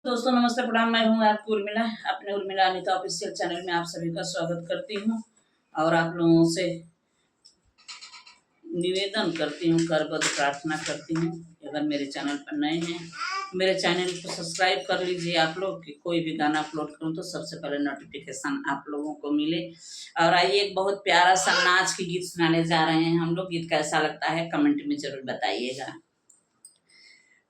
दोस्तों नमस्ते, प्रणाम। मैं हूं आपकी उर्मिला, अपने उर्मिला अनिता ऑफिशियल चैनल में आप सभी का स्वागत करती हूं और आप लोगों से निवेदन करती हूं, करबद्ध प्रार्थना करती हूं, अगर मेरे चैनल पर नए हैं मेरे चैनल को सब्सक्राइब कर लीजिए आप लोग, कि कोई भी गाना अपलोड करूं तो सबसे पहले नोटिफिकेशन आप लोगों को मिले। और आइए एक बहुत प्यारा सा नाच के गीत सुनाने जा रहे हैं हम लोग। गीत कैसा लगता है कमेंट में जरूर बताइएगा।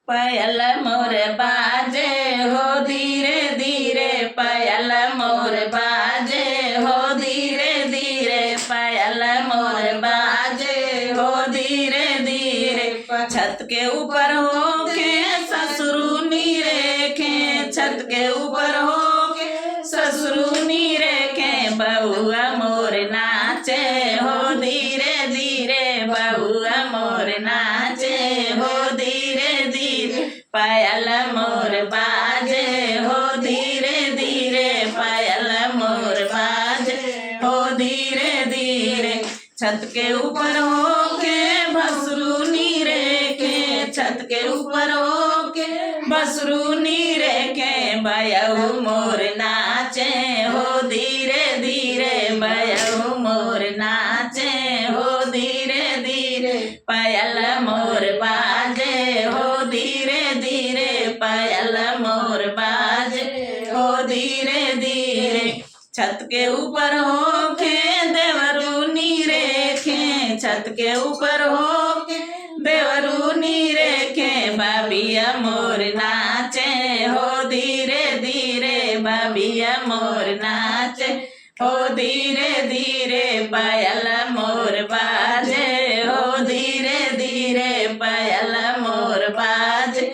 पायल मोर बाजे हो धीरे धीरे, पायल मोर बाजे हो धीरे धीरे, पायल मोर बाजे हो धीरे धीरे। छत के ऊपर हो के ससुरु नीरे के, छत के ऊपर हो के ससुरु नीरे के, बउआ मोर नाचे हो धीरे धीरे, बउआ मोर नाचे हो धीरे धीरे, पायल मोर बाजे हो धीरे धीरे, पायल मोर बाजे हो धीरे धीरे। छत के ऊपर हो के भसरू नीरे के, छत के ऊपर हो के बसरू नीरे के, बयऊ मोर नाचे हो धीरे धीरे, बयऊ मोर नाचे हो धीरे धीरे, पायल मोर बाजे हो धीरे धीरे, पायल मोर बाजे हो धीरे धीरे। छत के ऊपर हो के देवरू नीरे के, छत के ऊपर हो के देवरू नीरे के, बाबिया मोर नाचे हो धीरे धीरे, बाबिया मोर नाचे हो धीरे धीरे, पायल मोर बाजे हो धीरे धीरे, पायल मोर बाजे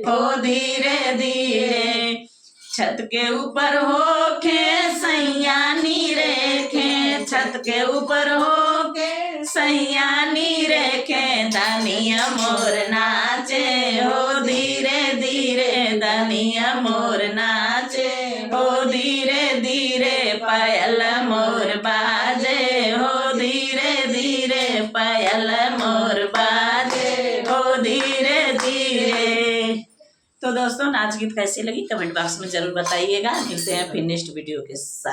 हो धीरे धीरे। छत के ऊपर हो के सैया नीरे के, छत के ऊपर हो के सैया नीरे के, दनिया मोर नाचे हो धीरे धीरे, दनिया मोर नाचे हो धीरे धीरे, पायल मोर बाजे हो धीरे धीरे, पायल मोर बाजे हो धीरे धीरे। तो दोस्तों नाच गीत कैसी लगी कमेंट बॉक्स में जरूर बताइएगा। मिलते हैं फिर नेक्स्ट वीडियो के साथ।